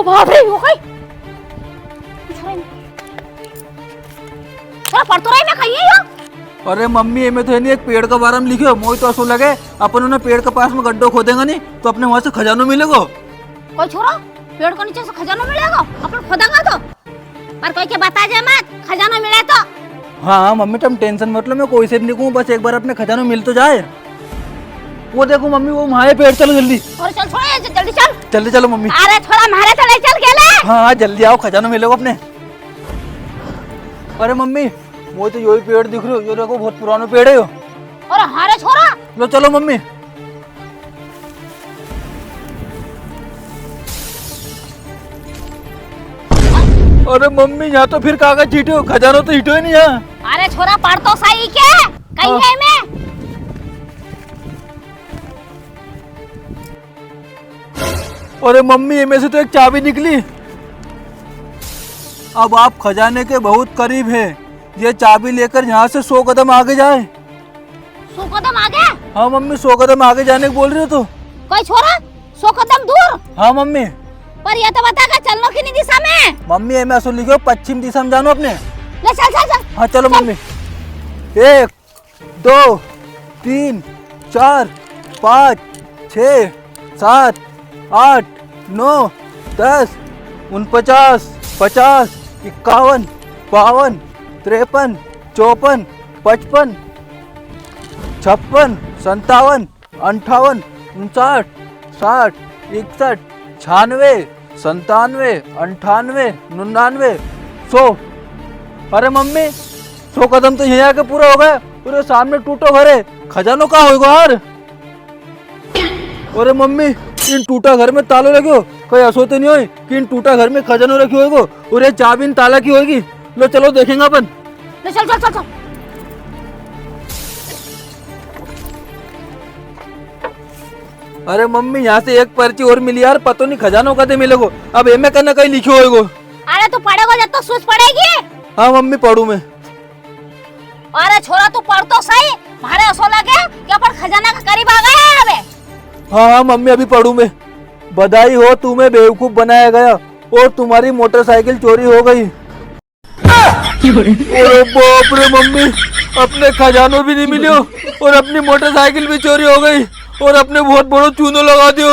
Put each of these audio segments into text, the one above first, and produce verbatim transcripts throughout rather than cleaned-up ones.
ओ बाप रे, यो कई? छोरा पढ़ तो रही, मैं कही है यो? अरे मम्मी, एमे तो है नी, एक पेड़ का बारे में लिख्यो। मोई तो असो लगे, अपन उन्हें पेड़ के पास में गड्ढो खोदेंगा नी, तो अपने वहां से खजानो मिलेगो। कोई छोरा, पेड़ के नीचे से खजानो मिलेगो? अपन खोदेंगा तो? पर कोई के बताजे मत, खजानो मिले तो। हाँ, हाँ, मम्मी, तुम tension मत लो, मैं कोई से भी नी कहूँ, बस एक बार अपने खजानो मिल तो जाए। वो देखो मम्मी, वो वहाँ है पेड़, चलो जल्दी। और चल छोरा, जल्दी चल। जल्दी चलो मम्मी। अरे छोरा, मारे तो ले चल गेले। हाँ, हाँ, जल्दी आओ, खजानो मिलेगो अपने। अरे मम्मी, वो तो यो ही पेड़ दिख रहो, यो देखो, बहुत पुरानो पेड़ है यो। अरे हाँ रे छोरा। लो चलो मम्मी। अरे मम्मी, यहाँ तो फिर कागज छीटे हो, खजानो तो हिटो ही नी यहाँ। अरे छोरा, पढ़ तो सही के, कई हाँ। है मैं। अरे मम्मी, इनमें से तो एक चाबी निकली। अब आप खजाने के बहुत करीब हैं। ये चाबी लेकर यहाँ से सौ कदम आगे जाए। सौ कदम आगे? हाँ मम्मी, सौ कदम आगे जाने को बोल रही हो तो। कोई छोरा, सौ कदम दूर? हाँ मम्मी। पर ये तो बता के चलनो किनी दिशा में? मम्मी, ये में असो लिखो, पश्चिम दिशा में जानो अपने। ले चल, चल, चल। हाँ चलो चल। मम्मी। एक, दो, तीन, चार, पाँच, छः, सात, आठ, नौ, दस, उनपचास, पचास, इक्यावन, बावन, तिरपन, चौपन, पचपन, छप्पन, संतावन, अंठावन, उनसाठ, साठ, इकसठ, छियानवे, संतानवे, अंठानवे, निन्यानवे, सौ। अरे मम्मी, सौ कदम तो यहीं आके पूरा हो गया, पूरे सामने टूटो घर है, खजानो कहाँ होएगो यार? अरे मम्मी, इन टूटा घर में तालो लग्यो, कई असो तो नी होय कि इन टूटा घर में खजानो रखी होएगो और ये चाबी इन ताला की होएगी। लो चलो देखेंगे अपन। ले चल, चल, चल, चल। अरे मम्मी, यहाँ से एक पर्ची और मिली यार, पतो नी खजानो कदे मिलेगो। अब एमे कने कई लिख्यो होएगो। अरे तू पढ़ेगो जब तो सूझ पड़ेगी। हाँ मम्मी, पढ़ू मैं। अरे छोरा, तू पढ़ तो सही, म्हारे असो लगे कि अपन खजाना के करीब आ गया है अबे। हाँ, हाँ मम्मी, अभी पढ़ू मैं। बधाई हो, तुम्हें बेवकूफ बनाया गया और तुम्हारी मोटरसाइकिल चोरी हो गई। अरे बाप रे मम्मी, अपने खजानो भी नी मिल्यो और अपनी मोटरसाइकिल भी चोरी हो गई और अपने बहुत बड़ो चूनो लगा दियो।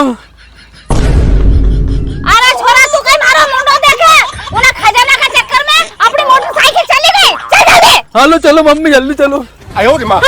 अरे छोरा, तू कई म्हारो मुंडो देखे? उन्हें खजाना का चक्कर में अपनी मोटरसाइकिल चली गई। चल जल्दी। हाँ लो चलो मम्मी, जल्दी चलो। आयो रे माँ।